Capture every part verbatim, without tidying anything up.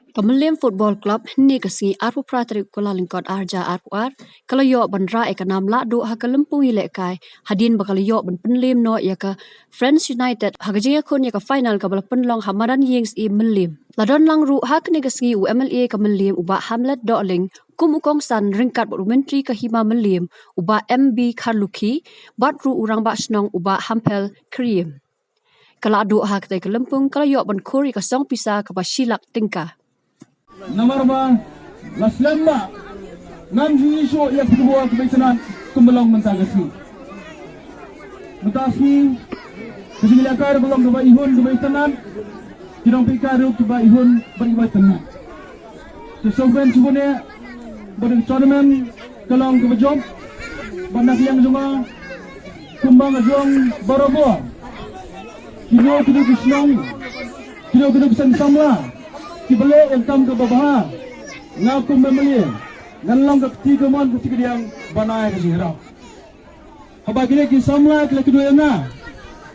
Ka Mylliem Football Club hynne ka sngi arphew phra tarik u Kyllalyngkot arhajar arphew ar ka la ïoh ban rah ïa ka nam lah duh ha ka lympung ïalehkai hadien ba ka la ïoh ban pynliem noh ïa ka Friends United ha ka jingïakhun ïa ka final kaba la pynlong ha madan Ïing Syiem Mylliem. La don lang ruh ha kane ka sngi u M L A ka Mylliem u Bah Hamlet Dohling kum u kongsan ryngkat bad u Myntri ka Hima Mylliem u Bah M B Kharlukhi bad ruh u Rangbah Shnong u Bah Hamphel Khyriem. Ka lah duh ha katei ka lympung ka la ïoh ban khur ïa ka song pisa kaba shi lak tyngka. Namar ba la slem ba ngam ju ïoh shuh ïa ka football kaba itynnad kumba long mynta ka sngi. Mynta sngi ka jingïalehkai ruh ka long kaba ihun kaba itynnad. Ki nongpeitkai ruh kiba ihun bad kiba itynnad. Te sngewbha shibun ïa ba ka tournament ka long kaba jop. Bad na ka liang jong nga kumba nga jong barabor, kino kino ki shnong, kino kino ki seng samla kiba leh ïa ka kam kaba bha, nga kum M L A ngan long ka kti kamon ka kti kadiang ban ai ka jingïarap. Haba kine ki samla ki la kynduh ïa nga,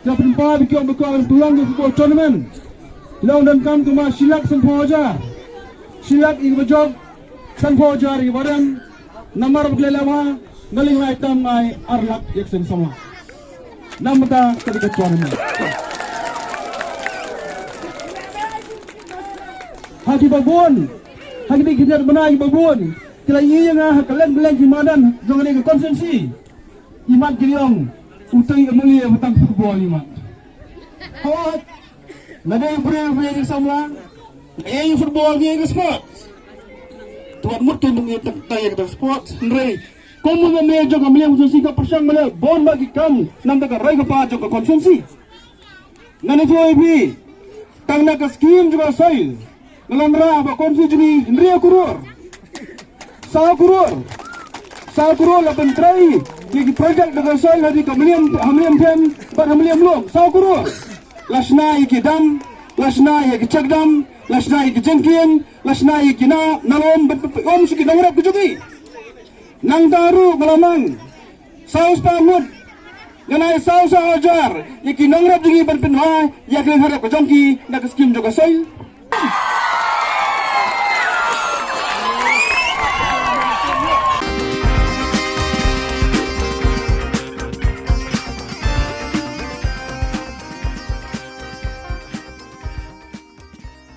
ki la pynpaw ba ki ong ba ki ong ban pynlong ïa ka football tournament. Ki la ong donkam kumba shi lak sanphew hajar. Shi lak ïa kiba jop, sanphew hajar ïa kiba rem. Namar ba ki la leh bha, nga lyngngai tam ngai ar lak ïa ka seng samla. Namar kata ka dei ka tournament. Ha kiba bun, ha kiba ki ngat bnai kiba bun ki la ïohi ïa nga ha kylleng kylleng ki madan jong kane ka constituency. Imat ki ong utai M L A ba tang football imat. Hooid, nga dei u briew, u briew jong samla. Nga ïa football, nga ïa sports. Te wat mut te ngi tang ïa ka sports. Hynrei kum u M L A jong ka Mylliem constituency nga pyrshang ban leh bun bha ki kam na ka bynta ka rai ka par jong ka constituency. Ngan ïathuh ïa phi, tang na ka skim jong ka soil nga la wanrah ha ka constituency jong ngi hynriew klur. Saw klur. Saw klur la pyntrei ïa ki project jong ka soil ha ri ka Mylliem, ha Mylliem Them bad ha Mylliem Lum. Saw klur. La shna ïa ki dam, la shna ïa ki check dam, la shna ïa ki jingkieng, la shna ïa ki na, na lum, bad pynpoi um sha ki nongrep ki jong ngi. Nangta ruh nga la mang saw spah ngut, ngan ai saw saw hajar ïa ki nongrep jong ngi ban pynwai ïa ka liang hynriew ka jong ki na ka skim jong ka soil.